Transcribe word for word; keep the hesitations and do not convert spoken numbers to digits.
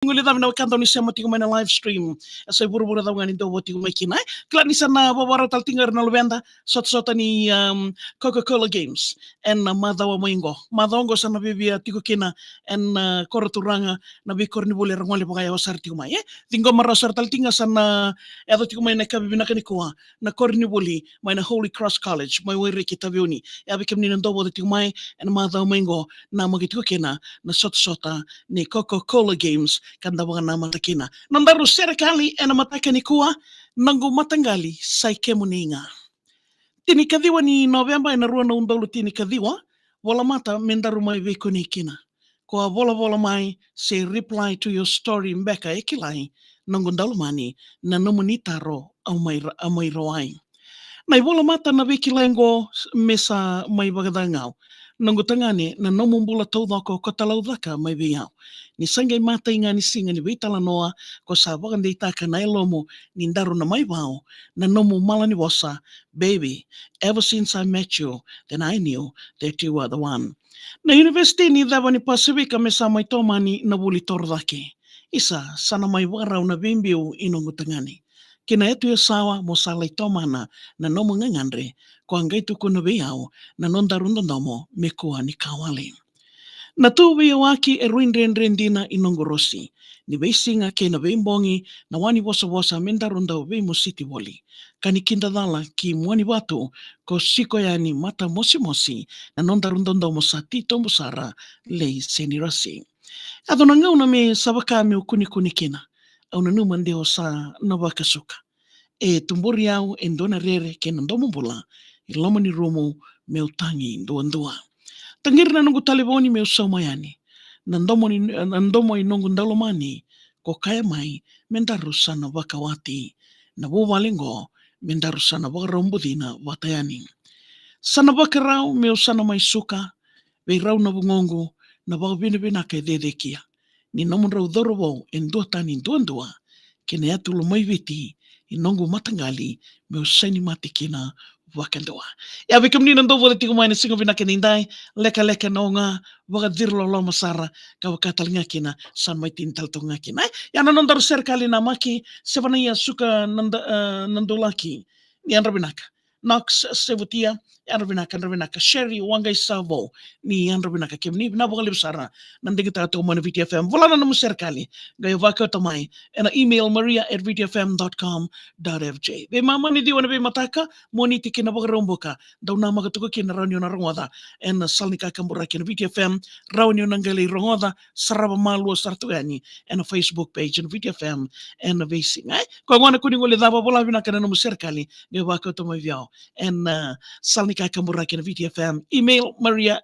Konigolecavi na wekada ni sema tiko mai na live stream. E sa i vuravura cava ga ni dou vo tiko mai kina, e? Kila ni sa na vavarau tale tiko ga na luveda, sotasota ni, um, Coca-Cola Games ena macawa mai qo. Macawa qo sa na vivia tiko kina ena, uh, koro turaga, na veikoronivuli era gole vakayawa sara tiko mai, e? Ciqoma rawa sara tale tiko ga sa na yaco tiko mai na yakavi vinaka nikua na koronivuli mai na Holy Cross College mai Wairiki, Taveuni. Ia vei kemuni na dou voca tiko mai ena macawa mai qo, namaki tiko kina na sotasota ni Coca-Cola Games ka da vakanamata kina. Nodaru serekali ena mataka nikua, noqu mataqali sa i kemuni ga. Tinikaciwa ni Noveba ena rua na udolu tinikaciwa, volamata me daru mai veikonei kina. Ko a volavola mai se reply to your story beka e kilai, noqu daulomani, na nomuni taro au mai ra-, au mai rawai. Na ivolamata na veikilai qo me sa mai vakacagau. Noqu tagane, na nomu bula taucoko ko talaucaka mai vei au. Ni sa qai matai ga ni siga ni veitalanoa, ko sa vakadeitaka na yalomu ni daru na mai vau, na nomu mala ni vosa, baby, ever since I met you, then I knew that you were the one. Na University ni Ceva ni Pasifika me sa mai tomani na vuli torocake. Isa, sa na mai vakarau na veibiu i noqu tagane. Ki na yatu Yasawa mo sa lai tomana na nomu gagadre, ko a qai tukuna vei au na nodaru dodomo me kua ni ka wale. Na tu veiyawaki e rui dredre dina i noqu rosi. Ni veisiga kei na veibogi, na wa ni vosavosa me daru dau veimositi voli. Ka ni kidacala ki Muanivatu, ko siko yani matamosimosi na nodaru dodomo sa titobu sara, lei se ni rasi. Yaco na gauna me sa vaka meu kunekune kina, au nanuma de o sa na vakasuka. E tuburi au e dua na rere kei na domobula i loma ni rumu meu tagi duadua. Taqiri na noqu talevoni meu sauma yani. Na domo ni, na domo i noqu daulomani ko kaya mai me daru sa na vakawati. Na vuvale qo me daru sa na vakarau bucina vata yani. Sa na vakarau meu sa na mai suka vei rau na vugoqu na vakavinavinaka e cecekia ni nomudrau cauravou e duatani duadua ki na yatu Lomaiviti i noqu mataqali meu saini mate kina vakadua. Ia vei kemuni na dou voca tiko mai na siga vinaka edaidai, lekaleka na oga, vakaciri loloma sara, ka vaka tale ga kina sa mai tini tale toka ga kina, e? Ia na nodaru serekali namaki, Sevanaia Suka na da-, e, na Dulaki, ni yadra vinaka. Knox Sevutia, yadra vinaka, yadra vinaka. Sherry Waqai Savo, ni yadra vinaka kemuni, vinaka vakalevu sara na digitaka toka mai na V T F M. Vola na nomu serekali, qai vakauta mai ena email maria at V T F M dot com dot F J. Veimama ni ciwa na veimataka, Moniti ki na Vakaraubuka, dau namaka toka kina, rawa ni o na rogoca ena sala ni kakaburaki na V T F M, rawa ni o na qai lai rogoca, sarava malua sara toka yani ena Facebook page na V T F M ena veisiga, e? Ko gona ko ni gole cava, vola vinaka na nomu serekali, qai vakauta mai vei au ena, e, sala ni kakaburaki na V T F M, email maria